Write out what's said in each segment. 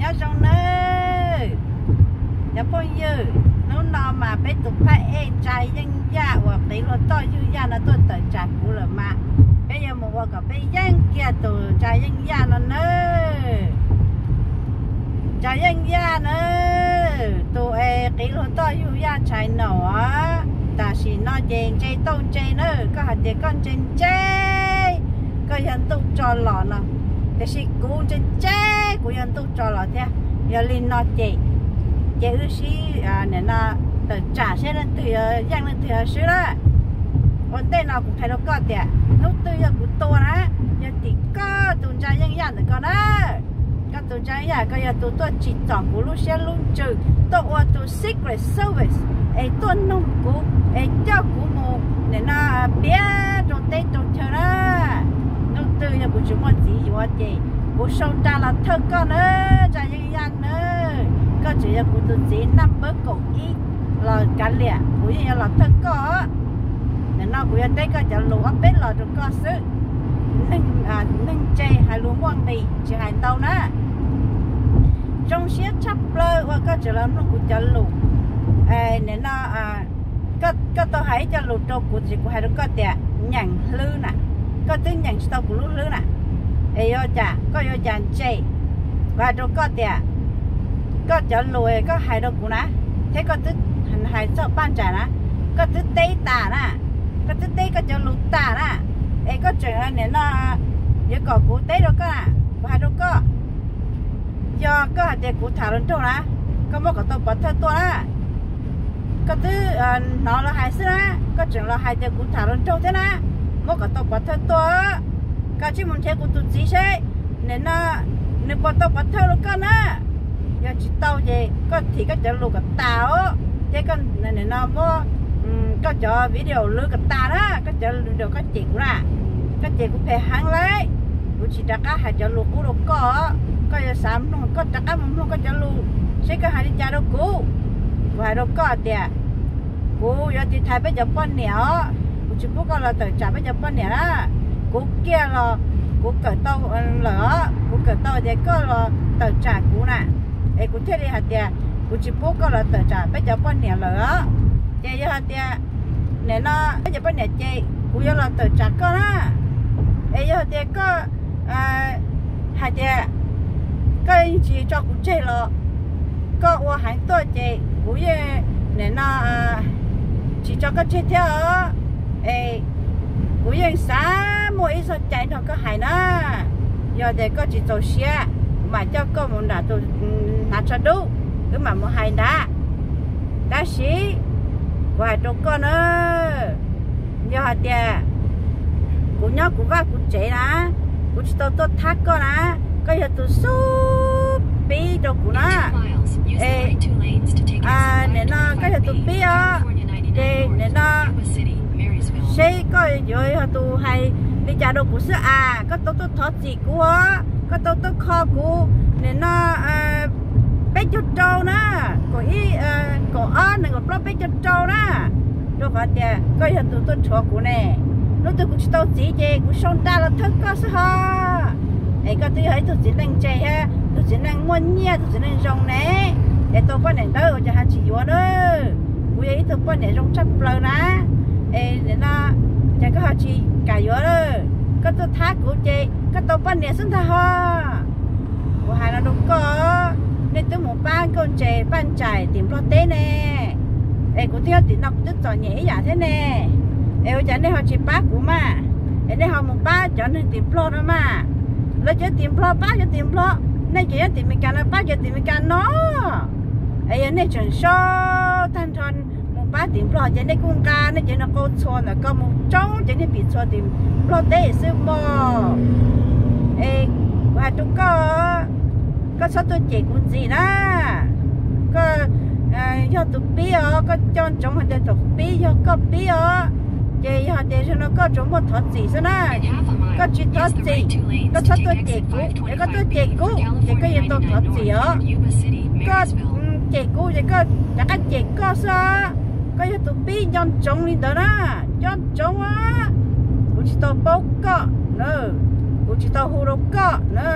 Nyob zoo nawb cov phooj ywg, hnub no mas peb tus phab ej Tsa Yeej Yaj uas qiv luag toj yug yaj no tuaj tawm tsam kuv lawm mas peb yuav mus ua kom peb yeej kiag tus Tsa Yeej Yaj no nawb. Tsa Yeej Yaj nawb, tus es qiv luag toj yug yaj tshais naum os. Tam sim no ces ntse tauj ntse nawb, koj hais tias koj ntse ntse koj yog ntuj tso los no, tiam sis kuv ntse ntse kuv yog ntuj tso los thiab. Yog li no ces, ces wb sib, nim no tawm tsam seb leej twg yog yeej leej twg yog swb na. Ua ntej no kuv qhia rau koj tias hnub twg yog kuv tua na, yog tim koj tus Tsa Yeej Yaj ntawm koj na. Koj tus Tsa Yeej Yaj koj yog tus tuaj tsim txom kuv lub siab lub ntsws, tuaj ua tus Secret Service es tuaj noog kuv es coj kuv mus nim no piav rau teb rau chaw na. Hnub twg yog kuv tsis muaj txiv yuav ces kuv sau nra los thawj koj na, Tsa Yeej Yaj na. Koj tseem yog kuv tus txiv naj pawb kaum ib los kav liam, kuv yeej yuav los thawj koj. Nim no kuv yuav teb koj cov lus ob peb los rau koj xwb. Neeg ntse hais lus muaj nqis, tsis hais ntau na. Zoo siab tshaj plaws uas koj tseem los mloog kuv cov lus. Nim no koj tau hais ib co lus rau kuv, tiam sis kuv hais rau koj tias nyeem hlwb na, koj twb nyeem tsis tau kuv lub hlwb na. Es yuav cas koj yuav cas ntse? Kuv hais rau koj tias koj cov lus koj hais rau kuv na, thiab koj twb hais txog Paj Ntsais na, koj twb teb tas na, koj twb teb koj cov lus tas na, es koj tseem nim no yuav kom kuv teb rau koj na. Kuv hais rau koj, yog koj hais tias kuv tham hluas nraug na, koj muab kom tau pov thawj tuaj na. Koj twb hnov lawv hais xwb na, koj tseem los hais tias kuv tham hluas nraug thiab na, muab kom tau pov thawj tuaj. Koj sim mus nrhiav kuv tus txiv seb nim no nws puas tau pov thawj rau koj na. Yog tsis tau ces koj thim koj cov lus kom tas os, thiab koj nim no muab koj cov video lwv kom tas na, koj cov video koj cem kuv na, koj cem kuv phem heev lauj. Kuv tsis rov qab hais cov lus qub rau koj, koj yuav xav mloog koj rov qab mus mloog koj cov lus seb koj hais li cas rau kuv. Kuv hais rau koj tias kuv yuav tiv thaiv peb cov poj niam os, kuv tsis pub koj los tawm tsam peb cov poj niam na. Kuv kiag los kuv kawm tau lawm os, kuv kawm tau tias koj los tawm tsam kuv na, es kuv thiaj li hais tias kuv tsis pub koj los tawm tsam peb cov poj niam lawm os. Ces yog hais tias nim no peb cov poj niam ces kuv yuav los tawm tsam koj na. Es yog tias koj hais tias koj yeej tsis tso kuv tseg los koj ua heev tuaj ces kuv yeej nim no tsis tso koj tseg thiab os. Es kuv yeej xav muaj ib zog cai nrog koj hais na. Yog tias koj tsis txaus siab, kuv mam coj koj mus nram tus hnav tsho dub, wb mam mus hais nrad. Tab sis kuv hais rau koj na, yog hais tias kuv nyob kuv vaj kuv tsev na, kuv tsis tau tuaj thab koj na, koj yog tus xub pib rau kuv na. Es nim no koj yog tus pib os, ces nim no seb koj yuav yog tus hais li cas rau kuv xwb as. Koj tau tuaj thov txim kuv os, koj tau tuaj kho kuv nim no peb caug rau na, kaum ib, kaum ob, nees nkaum plaub, peb caug rau na, rau qhov tias koj yog tus tuaj rhuav kuv ne. Hnub twg kuv tsis tau txiv ces kuv sau nra los thawj koj xwb ho. Es koj twb yog ib tug txiv neej ntse thiab tus txiv neej muaj nyiaj, tus txiv neej zoo ne, es tau poj niam ntawd ua cas ho tsis yuav na? Kuv yog ib tug poj niam zoo tshaj plaws na, es nim no cas koj ho tsis kam yuav? Koj tuaj thab kuv ces koj tau poj niam xwb ntag ho. Kuv hais no rau koj, nej twb mus pab nkauj ntses Paj Ntsais tim Nplog teb ne, es kuv twb nyob tim no kuv twb txom nyem ib yam thiab ne, es ua cas nej ho tsis pab kuv mas? Es nej ho mus pab cov neeg tim Nplog no mas. Lawv cov tim Nplog pab cov tim Nplog, nej cov nyob tim Amelikas no pab cov tim Amelikas no. Es yog nej tseem so tag nrho mus pab tim Nplog ces nej kuj nqa nej cov niag qau txhua ntawm ko mus tsoob cov niag pim txhua tim Nplog teb xwb mog. Es kuv hais rau koj, koj txhob tuaj cem kuv ntxiv na. Koj yog tus pib os, koj nco ntsoov hais tias tus pib yog koj pib os. Ces yog hais tias zaum no koj tsuas muaj thov txim xwb na. Koj tsis thov txim, koj txhob tuaj cem kuv, es koj tuaj cem kuv ces koj yuav tau thov txim os. Koj cem kuv ces koj rov qab cem koj xwb os. Koj yog tus pib, nco ntsoov li ntawd na, nco ntsoov os. Kuv tsis tau paub koj na, kuv tsis tau hu rau koj na,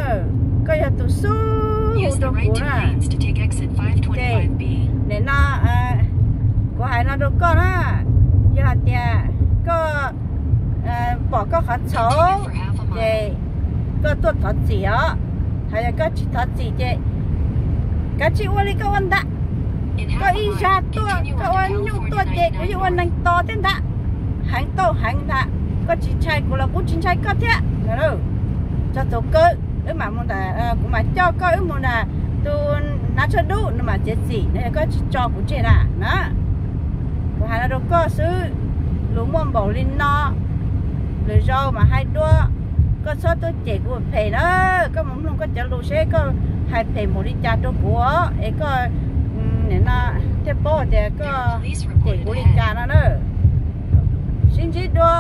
koj yog tus xub hu Rau kuv na. Ces nim no kuv hais no rau koj na, yog hais tias koj pom koj qhov txhaum ces koj tuaj thov txim os. Hos yog koj tsis thov txim ces kav tsij ua li koj ua ntawd. Koj ib zag tuaj, koj ua nyuj tuaj ces kuv yeej ua neeg tos thiab ntag. Heev tau heev ntag, koj tsis ntshai kuv los kuv tsis ntshai koj thiab. Txog thaum kawg wb mam mus ntawm, kuv mam coj koj wb mus ntawm tus hnav tsho dub no mam txiav txim no, yog koj tsis tso kuv tseg na na. Kuv hais no rau koj xwb, lus muaj npaum li no, lwm zaus mas hais dua, koj txhob tuaj cem kuv phem na. Koj mus mloog koj cov lus seb koj hais phem npaum li cas rau kuv os, es koj nim no thiaj paub tias koj cem kuv li cas no na. Sib ntsib dua.